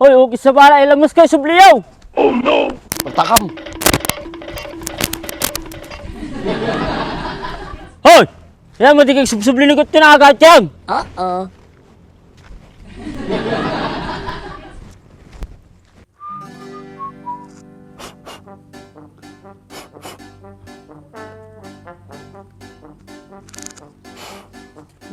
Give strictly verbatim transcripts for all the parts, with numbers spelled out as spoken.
Hoy, ukis sa bala, ilamus kayo, subliyaw! Patakam! Hoy! Yan, madi kag subsubli ni Kutyo na agad yan! Oo.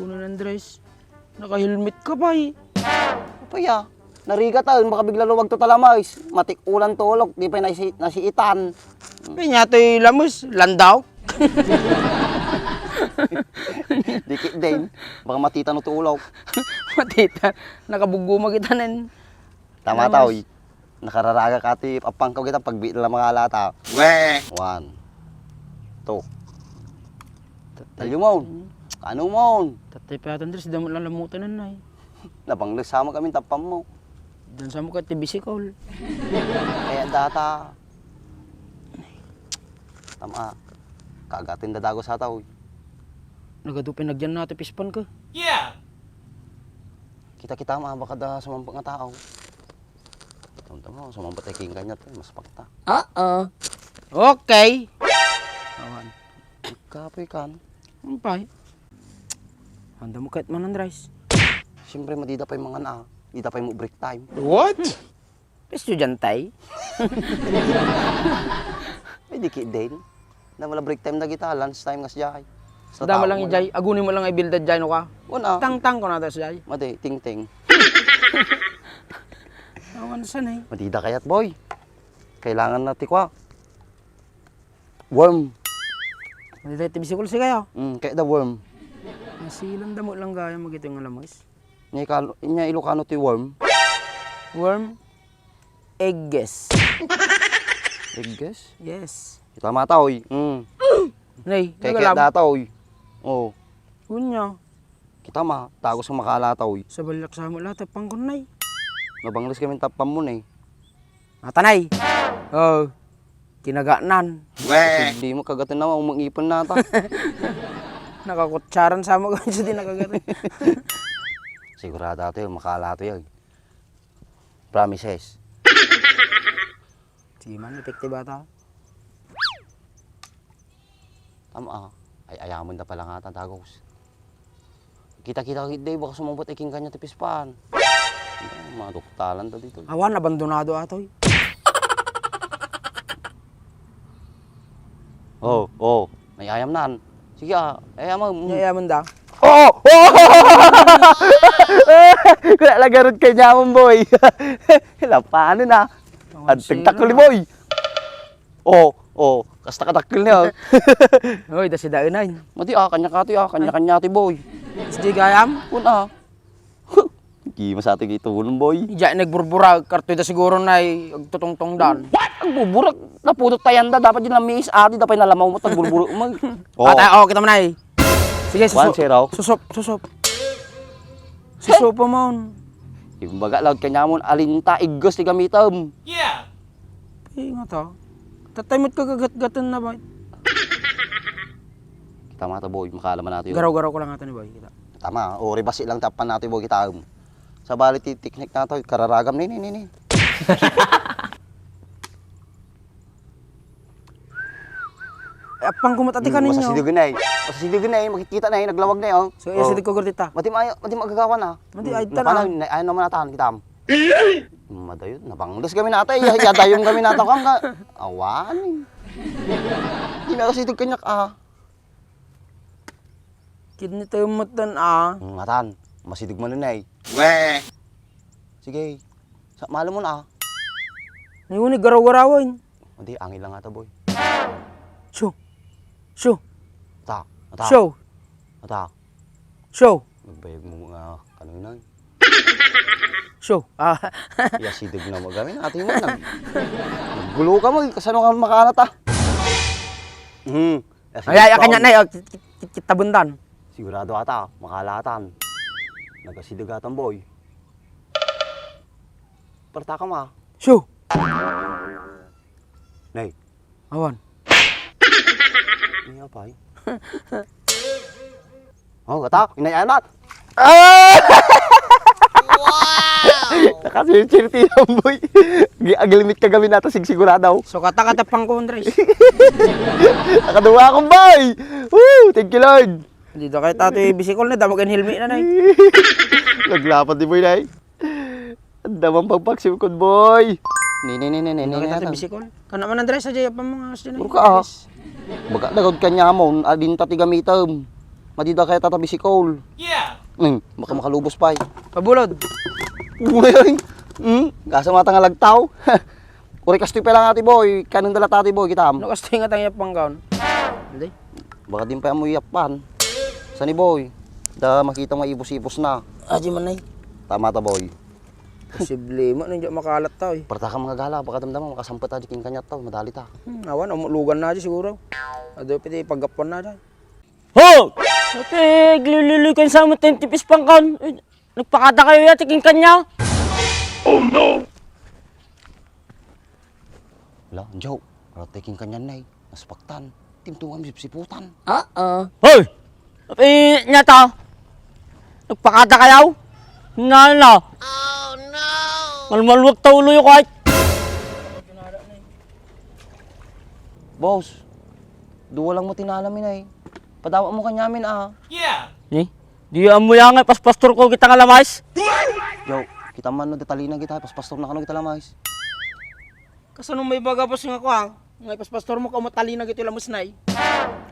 Kuno, Andres, naka-helmet ka pay. Apay a, narigat a, baka bigla luwag to talames. Matik ulan tulok, di pay nasi-, nasiitan. Kanya to'y lamus, landaw. Di kit din, baka matita no tulok. Matita, nakabuguma kita nen. Tama ta, oy. Nakararaga ka ti appanko kita pagbiit la makalata. We! One. Two. Tatay. Talyo mo. Kano mo? Tatay pa yata, Andres, damo lang lamutan na, eh. Nabangles sama kami tappan mo. Dan sa mo ka ti bisikol. Kaya data. Tama. Kagatin dadago sa tao, eh. Nagadu pinagyan na ti pispan ka. Yeah! Kita-kita ma, baka da sumampak nga tao. Tama-tama, sumambat ay king kanya to, mas pakta. Oo. Okay. Awan. Kapoy kan. Umpay. Handa mo kahit man ang rice. Siyempre, madida pa'y mangan, ah. Dida pa'y mo break time. What? Estudyantay. Ay, di ki din. Damo la break time na kita, lunch time nga siyay. Sa Damo tao lang mo ijay, lang. Aguni mo lang ay build jay no ka. Una. Tangtang ko na tas jay. Mati, ting-ting. Awan sa na eh. Madida kayat, boy. Kailangan na ti kwa. Worm. Madida ti bisikul si kayo. Mm, kaya da worm. Nasilan damo lang gaya magito nga lamas. Nya Ilocan-, nya Ilocano ti worm? Worm? Egges. Egges? Yes. Kita mata, oy. Mm. Nay, kaya, kaya nagalam. Data, oy. Oh. Kunya. Kita ma, tagos ang makalata, oy. Sa balyak sa mo lahat, tapang ko, nay. Nabangles kami tapang mo, nay. Atanay. Oh. Kinagaknan. Weh! Hindi mo kagatan na, umang ipon na ta. Nakakutsaran sa mo, kasi di nakagatan. Sigurado ato yun, makala ato yun. Promises. Sige man, effective ata. Tama, ah. Ay, ayaman da pala nga ta, dagos. Kita-kita kit day, baka sumabot ay king kanya ti pispan. Ay, maduktalan ta dito. Awan, abandonado atoy. Oh, oh, naiayam nan. Sige, ah, ay, ama, mm. Naiayaman da. Oh! Oh! Wala lagarod kanya, boy. Lapanan, ah. Awan, ang tagtakli, boy. Oh, oh, kasta kadakkel niya. Oy, da si Daenay. Mati, ah, kanya ka ti, ah, kanya-kanya ti, boy. Sige, gayam. Kun, ah. Di masati kay tulong, boy. Diya nagburbura, kartoy da siguro na ay agtutungtong dan. What? Agbuburak? Napudot tayan da, dapat din lang miis, adi, dapat nalamaw mo, tagburbura mo. Oh. Ata, oh, kita mo na eh. Sige, suso-, one zero. Susup, susup. Susup mo. Imbaga, laod kanya mo, alinta, igos, ti gamitam. Yeah. Ay, nga ta. Tatay mo't kagatgatan na ba? Kita mo ta, boy, makalaman natin yun. Garaw-garaw ko lang ata ni boy, kita. Tama, o, ribasi lang tapan natin, boy, kita. Sa bali, ti teknik natin, kararagam, ni, ni, ni, ni. Eh, apang kumot ati Hmm, kaninyo. Masasidugan na eh. Masasidugan na eh. Makikita na eh. Naglawag na eh, oh. So, iya Oh. sidig ko gurdita. Mati maayo, mati magagawa na. Mati, Hmm, ay, napana, tana. na, ayaw naman natan, kitam. Madayon, nabangdas kami nata eh. Iya, iya, dayong kami nata, kang ka. Awan eh. Di na kasi ito kanyak, ah. Kidney tayo matan, ah. Hmm, matan. Masidig man na eh. Weh! Sige. Sa, malo mo na, ah. Ni uni garaw-garawan. Hindi, angin lang ata, boy. Show. Show. Ta, ata. Show. Ata. Show. Nagbayag mo nga, ano yun, ay? Show. Ah. Iya, sidig na mo. Gamin, ate mo, nag-, naggulo ka mo. Kasano ka makaanat, ah? Hmm. Iya, Ay, ay, sidig kanya ka, na, oh, kit-, kit-, kit-, tabundan. Sigurado ata, makalatan. Nagasidig atan, boy. Parta ka ma. Show. Nay. Awan. Ano nga, pay? Oh, kata, inay anak. Ah! Wow! Kasi yung chirti yan, boy. Agi-, agilmit ka gamin nata, sigsigurado. So, kata-kata pang ko, Andres. Nakadua akong, boy! Woo! Thank you, Lord! Dida kay tato, bisikol na, damag ang helmet na, nay. Naglapad di, boy, nay. Ang damang pagpaksimkod, boy. Ni, ni, ni, ni, ni, Dida ni, kay tato, ni, bisikol. Kana man, Andres, adya pa mga gusto na. Puro ka, ah. Baga, dagod kanya mo, adin ta ti gamitem. Madida kaya tata bisikol. Yeah. Hmm, baka makalubos pa, eh. Pabulod. Uy, ay. Hmm, kaso matang alagtaw. Uri kastoy pa lang ati, boy. Kanang dala tati, boy, kita. No, kastoy nga tang yapang kaon. Hindi. Baka din pa mo yappan. Sani, boy? Da makita nga ibus-ibus na. Aji man, nay. Tama ta, boy. Posible mo, nandiyo makalat tao, eh. Parta ka mga gala, baka damdama, makasampet ta, di king kanyat tao, madali ta. Hmm, awan, umulugan na di siguro. Ado, pwede paggapuan na di. Ho! Ate, glilili kayo sa mga ten tipis pangkan. Eh, nagpakada kayo yati king kanya? Oh, no! Wala, Joe. Rate king kanyan na eh. Naspaktan. Timtungan sipsiputan. Oo. Hoy! Api, nyata. Nagpakada kayaw? Nana. Oh, no! Malmalwag ta ulo yung kahit. Boss, duwa lang mo tinalamin ay. Padawa mo kanyamin ah. Yeah! Ni? Di mo yan nga paspastor ko kita nga lamais? Yo, kita man no, detalina kita, paspastor na kano kita lamais. Kasano may baga, boss, nga kuha? Nga ipaspastor mo ka, matalina gito lamus, nay.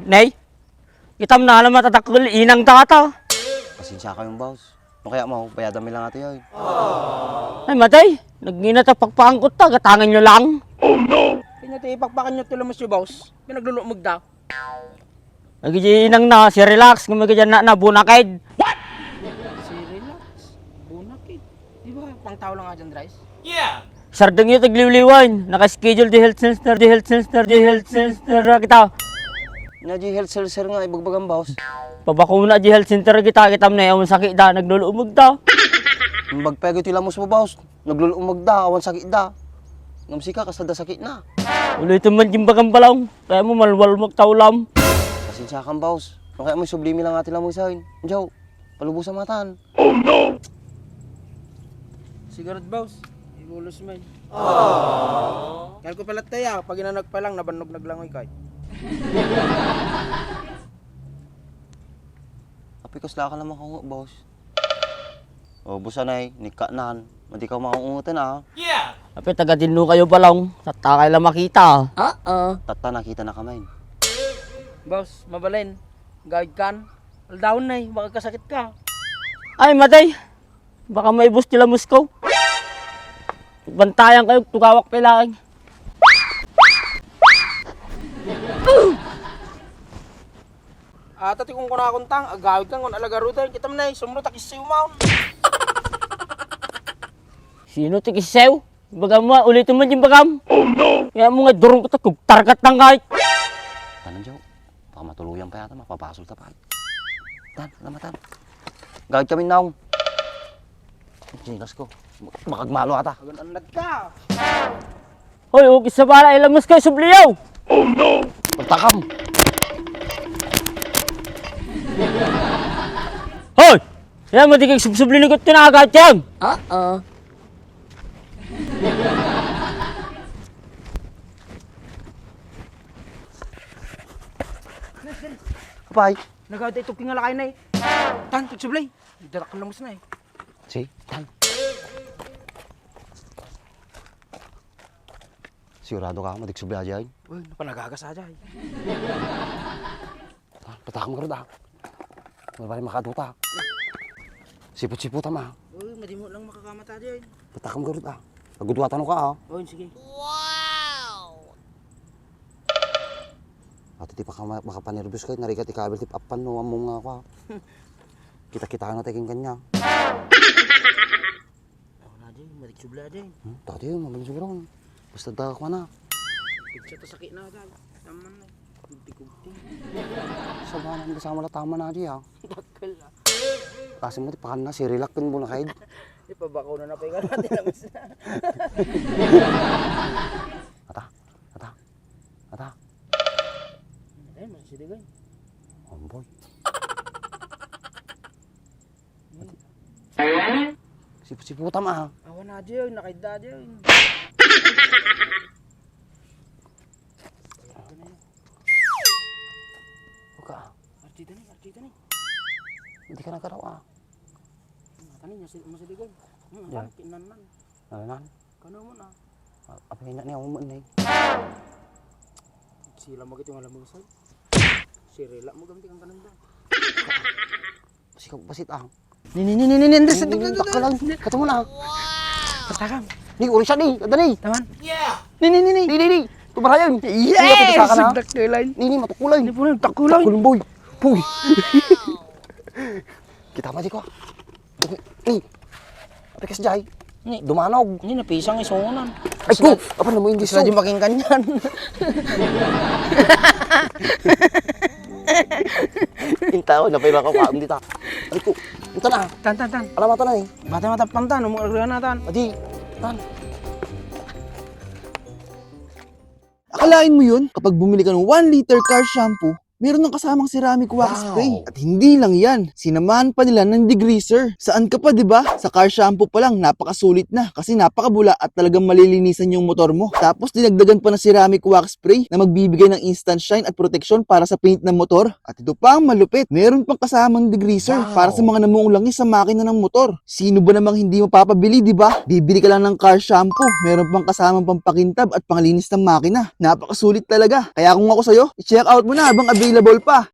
Nay? Itam na alam matadakkel, inang ta ata. Pasensya kayong boss. No kaya mo, bayadan mi lang ato yun. Ay, matay. Nagngina ta pakpakan ko ta, gatangan nyo lang. Oh, no! Kanya tayo pakpakan nyo ti lamus nyo, boss. Pinaglulumog da. Agi di inang na, si relax, kung agi di na, na, bunakid. Si relax, bunakid. Di ba, pang tao lang nga dyan, Dries? Yeah! Sardeng yu tagliwliwan, naka-schedule di health center, di health center, di health center na kita. Na di health center nga ibagbagang boss. Pabakuna di health center kita, kita na yawan sakit da, nagluluumag da. Ang bagpego ti lamus mo, boss. Nagluluumag da, awan sakit da. Ngam sika, kasada sakit na. Ulitin man din bagang balaw, kaya mo malwal magtaulam. Pasensya kan, boss. No kaya mo subli mi lang ati lamus ay. Joe, palubusan matan. Oh, no! Sigurado, boss. Ibulos man. Aww. Kaya ko pala tayo, pag inanag pa lang, nabannog naglangoy kay. Api, kasla ka naman kung, boss. O, busanay, nikkanan. Madi ka maungutan, ah. Yeah! Api, taga dinno kayo, balong. Tatta kayo lang makita. Oo. Tatta, nakita na kami. Boss, mabalin. Gawid kan. Aldahon na eh, baka kasakit ka. Ay, matay. Baka maibos ti lamus ko. Bantayan kayo, tugawak pa lang. Ata ti kung kunakuntang, agawid kan kun alagarudan, kita mo na eh, sumro takis siyo maon. Sino ti kisew? Bagam mo, ulitin mo yung bagam. Oh, no! Kaya mo nga durong ko, tagkugtarkat ng kahit. Tanan, Joe. Baka matuluyan pa yata, mapapasol ta pa. Tan, alam mo, tan. Gawid kami naong. Chinelas ko. Makagmalo ata. Agan-anad ka. Hoy, ukis sa bala, ilamos kayo, subliyaw! Oh, no! Pagtakam! Hoy! Yan, madi kag subsubli ni Kutinaga, Chang! Oo. Apay? Nagawid ito kingalakay na eh. Tan, pagsubli. Darak ka lamus na eh. Si, tan. Sigurado ka, madigsubli aja yun? Uy, napanagagas aja eh. Ah, patakam ka rin, ah. Wala pa rin makaduta. Sipot-sipotam, ah. Uy, madimo lang makakamata aja eh. Patakam ka rin, ah. Pagudwatan ka, ah. Uy, sige. Ati ti paka-, makapanerbios ka, narigat ikabil ti appan no, ammom nga, ah. Kita-kita nga tayo kanya. Ako na di, madigsubli aja eh. Hmm, tati, mabalin siguro. Basta daga ko na. Pigsa ta sakit na, tal. Taman na. Kugti-kugti. Sabanan, kasama la tama na di, ah. Dakkel, ah. Kasi mo, ti pakan na, si Rilak, kun bunakay. Ipabako na na, pay ka natin, labas na. Ata, ata, ata. Ay, masiligan. Amboy. Sipot-sipotam, ah. Awan na. Adiyo, nakaidda, adiyo. Buka. Arjita ni, arjita ni. Hindi ka nagkaraw, ah. Mata ni, masi-, masaligan. Hmm, Yan. Kan, kinanman. Ano na? Kano mo na? Apay na niya, umun na eh. Sila mo kito nga lamusay. Sirila mo gamit kang kananda. Kasi kagbasit, ah. Ni, ni, ni, ni, ni, ni, Andres, Ni, ni, ni, Andres, takka lang. Andres. Kato mo na. Katakam. Ni, uri siya, ni. Ada, ni. Taman. Ni, ni, ni, ni. Ni, ni, ni. Tumarayan. Yes! Ni, kato sa akin, ah. Nagdakulan. Ni, ni, matukulan. Ni, puno, takulan. Takulan, boy. Puy. Kita mo, di ko. Ni. Apikas jay. Ni. Dumanog. Ni, napisang isungunan. Ay, ko! Apan na mo yung Gusto giso? Di making kanyan. Intaw, napay makakuha dita. Ay, ko. Ito na. Tan, tan, tan. Alam mo, tan, eh. Bata mata pantan, umuragana tan. Adi. Tan. Akalain mo yun? Kapag bumili ka ng one liter car shampoo, meron ng kasamang ceramic wax Wow! spray. At hindi lang yan, sinamahan pa nila ng degreaser. Saan ka pa, di ba? Sa car shampoo pa lang, napakasulit na kasi napakabula at talagang malilinisan yung motor mo. Tapos dinagdagan pa ng ceramic wax spray na magbibigay ng instant shine at proteksyon para sa paint ng motor. At ito pa ang malupit, meron pang kasamang degreaser Wow! para sa mga namuong langis sa makina ng motor. Sino ba namang hindi mapapabili, di ba? Bibili ka lang ng car shampoo, meron pang kasamang pampakintab at panglinis ng makina. Napakasulit talaga. Kaya kung ako sa'yo, i-check out mo na habang available pa.